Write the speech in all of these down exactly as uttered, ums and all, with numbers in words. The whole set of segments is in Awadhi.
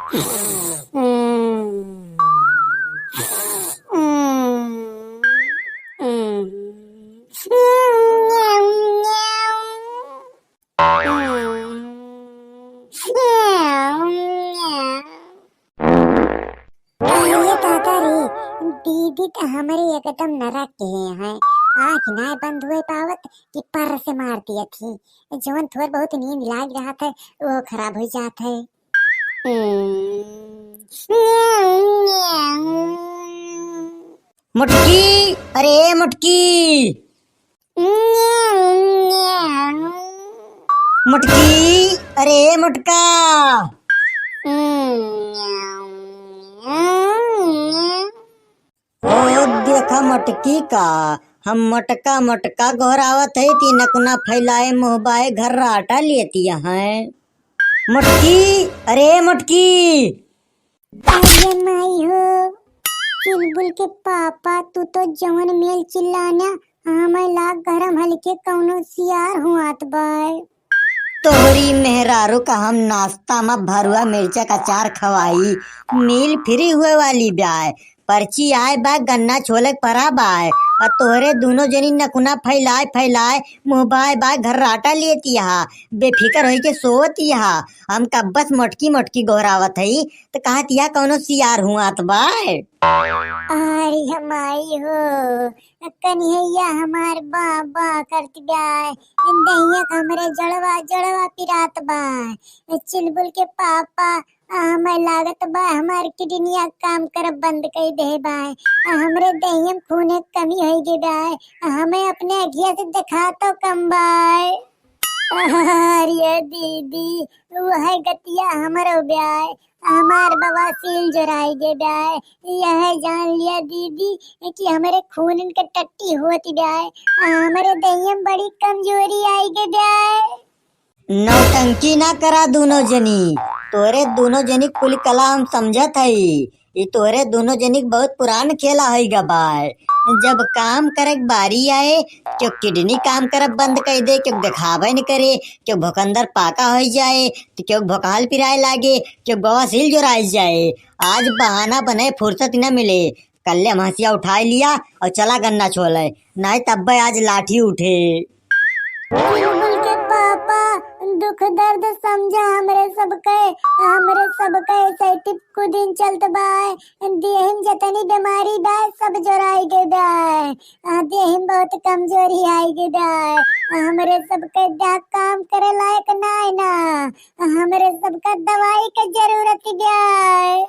अरे दादा रे, दीदी त हमरे एकदम नरक के हैं। आँख नाय बंद हुए पावत कि पर्र से मार दिया थी। जवन थोर बहुत नींद लाग रहत है, वो खराब हो जात है। मोटकी, अरे मोटकी। मोटकी, अरे मोटका। ओ देखा मोटकी का, हम मोटका मोटका गोहरावत है, ती नकुना फैलाए मुँह बाए घर्राटा लेती हैं। मोटकी, अरे मोटकी। अरे माई हो, चुलबुल के पापा, तू तो जवन मेल चिल्लाना, हमें लाग गरम हल्के कौनो सियार हुआत बाय। तोहरी मेहरारू का हम नाश्ता में भरुआ मिर्चा का अचार खवाई, मील फ्री हुए वाली बाय। पर्ची आए बा गन्ना छोले परा बाय, और तोहरे दोनों जनी नकुना फैलाए फैलाए मुँह बाय बाय घर्राटा लेती हा, बेफिकर होई के सोवत हा। हम कब्बस मोटकी मोटकी गोहरावत हई, त कहत या कौनो सियार हुआत बाय। अरे हमाई हो, कन्हैया हमार बा बा करत बाय, दहिया के हमरे जड़वा जड़वा पिरात बाय। चुलबुल के पापा, आ, हमें लागत बा हमार किडनिया काम करब बंद कई दे बाय। आ, हमरे दहिया में खूने कमी होई गे बाय। आ, हमें अपने अखिया से देखा तो कम बाय। अरे दीदी, वह गतिया हमरो बाय, हमार बवासीर जोराई गे बाय। यह जान लिया दीदी कि हमरे खून के टट्टी होत बाय, हमरे दहिया में बड़ी कमजोरी आई गे बाय। नौटंकी ना करा दोनों जनी, तोरे दोनों जनी कुल कला हम समझत हई। ई तोहरे दोनों जनी के बहुत पुरान खेला होई गा बाय। जब काम करे के बारी आए, केहू किडनी काम करब बंद कर दे, केहू देखावे न करे, केहू भोकंदर पाका होई जाए, तो केहू भोकाल पिराए लागे, केहू बवासीर जोराई जाए। आज बहाना बने फुर्सत न मिले, कल्ले हम हंसिया उठाए लिया और चला गन्ना छोले, नाहीं तब्बे आज लाठी उठे। चुलबुल के पापा, दुख दर्द समझा हमरे सबके, हमरे सबके सैतिप कुदिन चलत बाय। देहिम जतनी बीमारी बाय, सब जोराई गे बाय। आ, देहिम बहुत कमजोरी आई गे बाय। हमरे सबके देह काम करे लायक नाय ना। हमरे सबका दवाई के जरूरत बाय।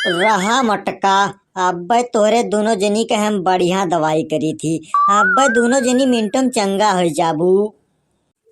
रहा मोटका, अब्बे तोहरे दोनों जनी के हम बढ़िया दवाई करी थी। अब्बे दोनों जनी मिनटों में चंगा हो जाबू।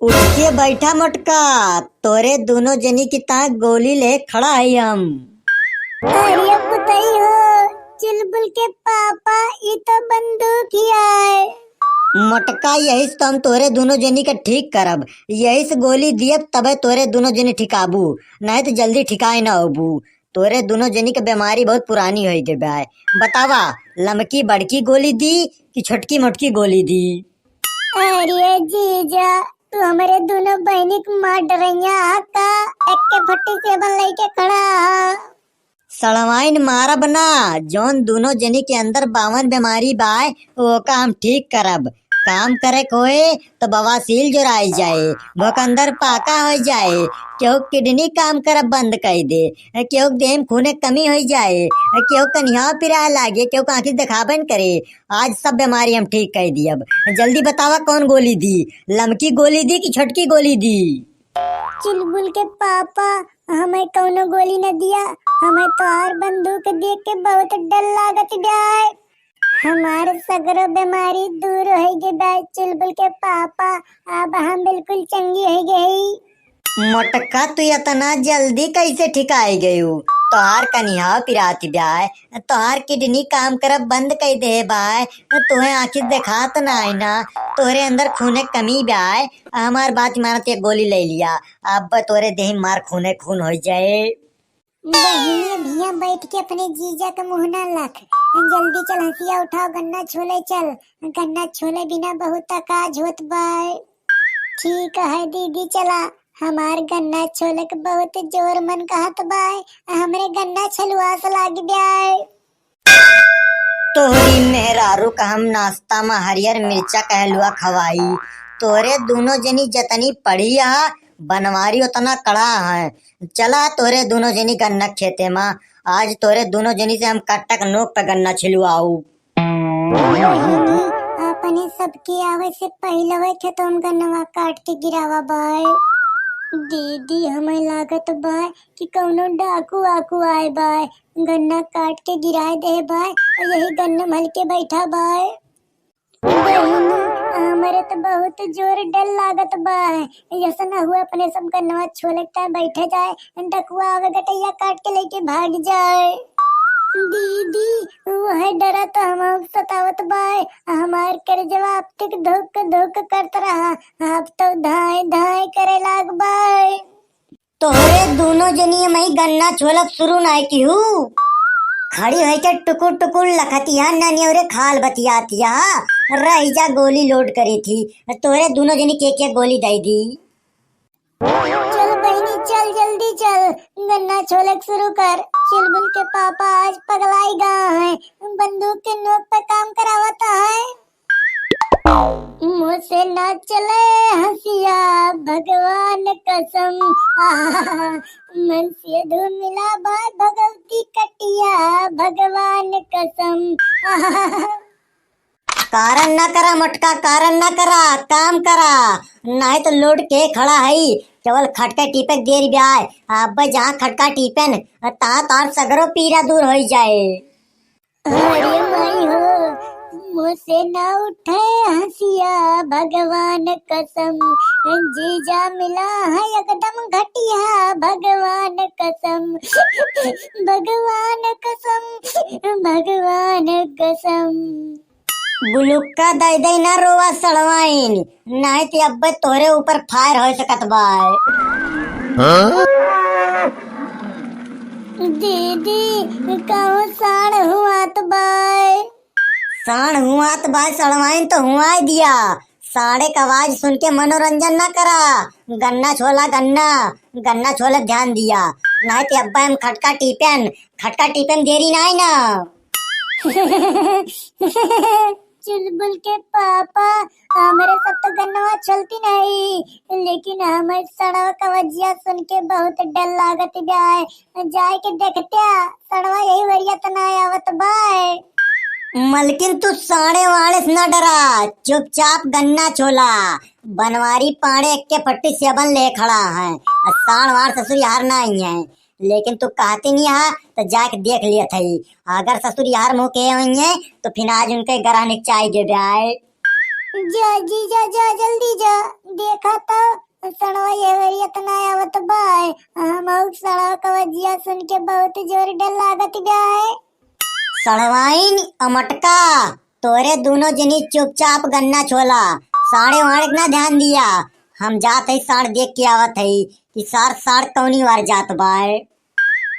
उठ के बैठा मोटका, तोहरे दोनों जनी की ताक गोली ले खड़ा है हम। अरे पुतई हो, चुलबुल के पापा, ई तो बंदूक ही आए। मोटका, यही से तो हम तोहरे दोनों जनी के ठीक करब, यही से गोली दियब तबे तोहरे दोनों जनी ठिकाबू, नहीं तो जल्दी ठिकाए ना होबू। तोरे दोनों जनी के बीमारी बहुत पुरानी होई गई बाय। बतावा, लमकी बड़की गोली दी कि छोटकी मोटकी गोली दी? अरे जीजा, तू हमरे दोनों बहिनी के मार डरैया हा का? एक्के फट्टी सेबन लइके खड़ा हा। सड़वाइन मारब ना, जौन दोनों जनी के अंदर बावन बीमारी बाय, ओका हम ठीक करब। काम करे के होए तो बवासीर जोराई जाए, भोकंदर पाका हो जाए, केहू किडनी काम करब बंद कर दे, केहू देह में खूने कमी हो जाए, केहू कनिहा पिराए लागे, केहू आँखी देखाबे न करे। आज सब बीमारी हम ठीक कर दियब। जल्दी बतावा कौन गोली दी, लमकी गोली दी कि छोटकी गोली दी? चुलबुल के पापा, हमें कौनो गोली न दिया, हमें तोहार बंदूक देख के बहुत डर लागत बाय। हमार सगरो बीमारी दूर होइ गई बाय चुलबुल के पापा, अब हम बिल्कुल चंगी होइ गई। मोटका, तू इतना जल्दी कैसे ठिकाई गयू? तोहार कनिहा पिरात बाय, तोहार किडनी काम करब बंद कर दे बाय, तोहे आँखी देखात ना है ना, तोहरे अंदर खूने कमी बाय। हमार बात मानत एक गोली ले लिया, अब तोरे देह मार खूने खून हो जाए। बहिनी, भिया बैठ के अपने जीजा के मुँह ना लख। जल्दी चल, हंसिया उठाओ, गन्ना छोले चल। गन्ना छोले बिना बहुत अकाज होत बाय। ठीक है दीदी, चला। हमार गन्ना छोलक बहुत जोर मन कहत बाय, हमरे गन्ना छलुआस लाग ब्याय। तोहरी मेहरारू का हम नाश्ता में हरियर मिर्चा कहलुआ खवाई। तोहरे दुनो जनी जतनी पढ़ी हा, बनवारी उतना कड़ा है। चला तोहरे दुनो जनी गन्ना खेते मा, आज तोहरे दुनो जनी से हम कटक नोक पे गन्ना छिलवाऊ। बहिनी, अपने सबके आवे से पहिले वही खेतों में गन्नवा काट के गिरावा बाय। दीदी, हमें लागत बाय कि कौनो डाकू वाकू आए बाय, गन्ना काट के गिराए दे बाय और यही गन्ना मल के बैठा बाय। बहिनी, हमरे तो बहुत जोर डर लागत बाय, ऐसा ना हुआ अपने सब गन्नवा छोले के बैठे जाए, डकुआ आवे गटैया काट के लेके भाग जाए। दीदी, वह डरा तो हम सतावत बाय, हमार करेजवा अब तक धुक धुक करत रहा, अब तो धाए धाए करे लाग बाय। तोहरे दुनो जनी मई गन्ना छोलब शुरू नाय किहू। खड़ी होइके टुकुर टुकुर लखतिया, ना नियौरे खाल बतियातिया। रही जा, गोली लोड करी थी। तोहरे दुनो जनी के के गोली दई दी। चल बहिनी, चल, जल्दी चल, गन्ना छोलक शुरू कर। चुलबुल के पापा आज पगलाई गा है, बंदूक के नोक पे काम करावत है। मुँह से ना चले हँसिया, भगवान कसम। आहा, मन से धूमिला बाय भगवती कटिया, भगवान कसम। आहा। कारण ना करा मटका, कारण ना करा, काम करा, नाहीं तो लोड के खड़ा है, केवल खटका टीपे के देरी ब्याय। अब जहाँ खटका टीपेन, तहाँ तार सगरो पीरा दूर होई जाए। अरे माई हो, मुँह से ना उठे हँसिया, भगवान कसम, जीजा मिला है एकदम घटिया, भगवान कसम, भगवान कसम, भगवान कसम। बुलुक्का दई दई ना रोवा सड़वाइन, नाहीं ते अब्बे तोहरे ऊपर फायर हो सकत बाय। हाँ? दीदी, कहूँ साँड़ हुआत बाय। साँड़ हुआत बाय, सड़वाइन तो हुआय दिया। साँड़े क आवाज सुन के मनोरंजन ना करा। गन्ना छोला गन्ना, गन्ना छोला ध्यान दिया। नाहीं ते अब्बा हम खटका टीपेन, खटका टीपेन देरी नाहीं ना। चुलबुल के पापा, हमरे सब तो गन्नवा छलती नहीं, लेकिन हमें सड़वा क आवाजिया सुन के बहुत डर लागत बा। जाए के देखत्या, सड़वा यही वरिया त ना आवत बाय। मलकिन, तू साँड़े वाँड़े से ना डरा, चुपचाप गन्ना छोला। बनवारी पाँड़े एक्के फट्टी सेबन ले खड़ा है, आ साँड़ वाँड़ ससुर यार ना आई है। लेकिन तू कहती नहीं हा, तो जाके देख लिया थई। अगर ससुर यार मुँह के होइहैं, तो फिर आज उनके गरह निचाई दे जाए। जा जीजा, जा जल्दी जा, देखा तो सड़वा ये बेरी इतना आवत बाय। हम सड़वा क आवाजिया सुन के बहुत जोर डर लागत बाय। सड़वाइन अमटका, तोरे दुनो जनी चुपचाप गन्ना छोला, साँड़े वाँड़े क ना ध्यान दिया। हम जात हई साँड़ देख के आवत हई कि सार साँड़ कौनी वार जात बाय।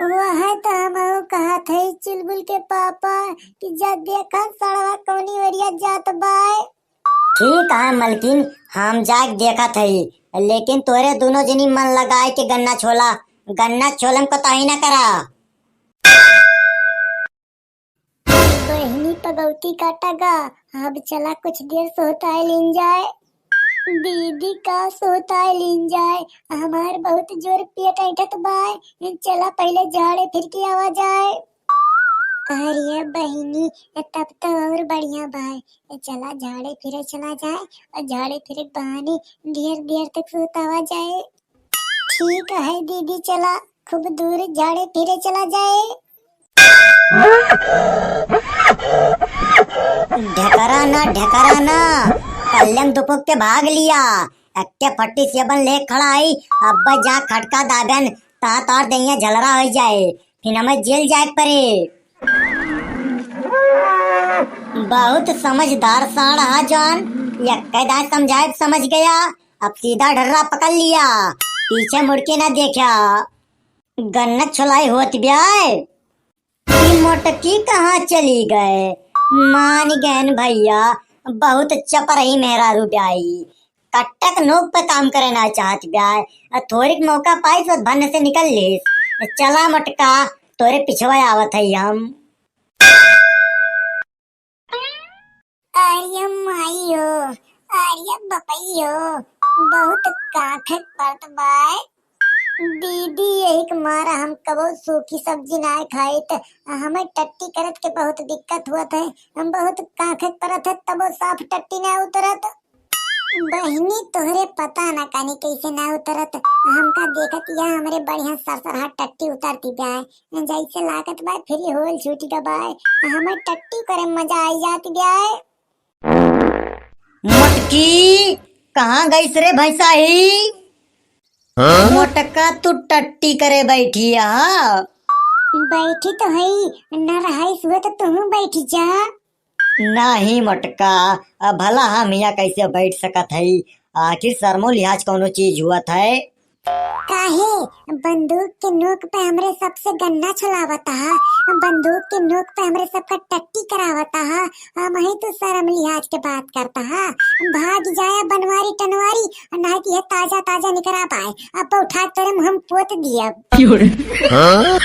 वह तो हम कहत हई चुलबुल के पापा कि जा देखा सड़वा कौनी वरिया जात बाय। ठीक है मलकिन, हम जाके देखत हई, लेकिन तोरे दुनो जनी मन लगाए के गन्ना छोला, गन्ना छोलम कोताही ना करा। बहिनी पगौती काटा गा, अब चला कुछ देर सोहताए लीन जाए। दीदी का सोहताए लीन जाए, हमार बहुत जोर पेट ऐंठत बाय। चला पहिले झाड़े फिर के आवा जाए। अरे बहिनी, तब तो और बढ़िया बाय। चला झाड़े फिरे चला जाए और झाड़े फिरे के बहाने ढेर देर तक सोहतावा जाए। ठीक है दीदी, चला खूब दूर झाड़े फिरे चला जाए। ढेकरा ना, ढेकरा ना, कल्लम दुपुक के भाग लिया। एक्के फट्टी सेबन ले खड़ा आई, अब जा खटका दाबन, ता तार दहिया झलरा हो जाए, फिर हमें जेल जाए के पड़े। बहुत समझदार साँड़ हा जौन, एक्के दाँय समझाए समझ गया, अब सीधा ढर्रा पकड़ लिया, पीछे मुड़ के ना देखा। गन्ना छोलाई होत ब्याय। ई मोटकी कहाँ चली गए? मान गएन भैया, बहुत चपरही मेहरारू ब्याई। कट्टक नोक पे काम करे ना चाहत ब्याय। थोरिक मौका पाइस तो भन्न से निकल लेस। चला मोटका, तोरे पिछवा आवत है हम। अरे माई हो, अरे बपई हो, बहुत कांखे परत बाय। दीदी यही के मारा हम कबो सूखी सब्जी ना खाइत, हमें टट्टी करत के बहुत दिक्कत हुअत है, हम बहुत कांखे परत है, तबो साफ टट्टी ना उतरत। बहिनी, तोहरे पता ना कानी कैसे ना उतरत, हमका देखत या हमरे बढ़िया सरसरहा टट्टी उतरती जाए, जैसे लागत बा फ्री होल छूट गबाए, हमर टट्टी करे मजा आई जात ब्याय। मोटकी, कहाँ गईस रे भैंसा ही? हाँ? मोटका, तू टट्टी करे बैठी हा? बैठी तो हई, न रहाइस हुए तो तुहू बैठ जा। नाही मोटका, अब भला हम हियाँ कैसे बैठ सकत हई? आखिर शर्मो लिहाज कौनो चीज हुअत है। काहे? बंदूक के नोक पे हमरे सबसे गन्ना छुलावत हा, बंदूक के नोक पे हमरे सबका टट्टी करावत हा, हमही तू शर्म लिहाज के बात करत हा। भाग जाया बनवारी टनवारी, नाहीं तो ये ताजा ताजा निकरा पाए, अब उठा तोरे मुँह में पोत दिया। हाँ?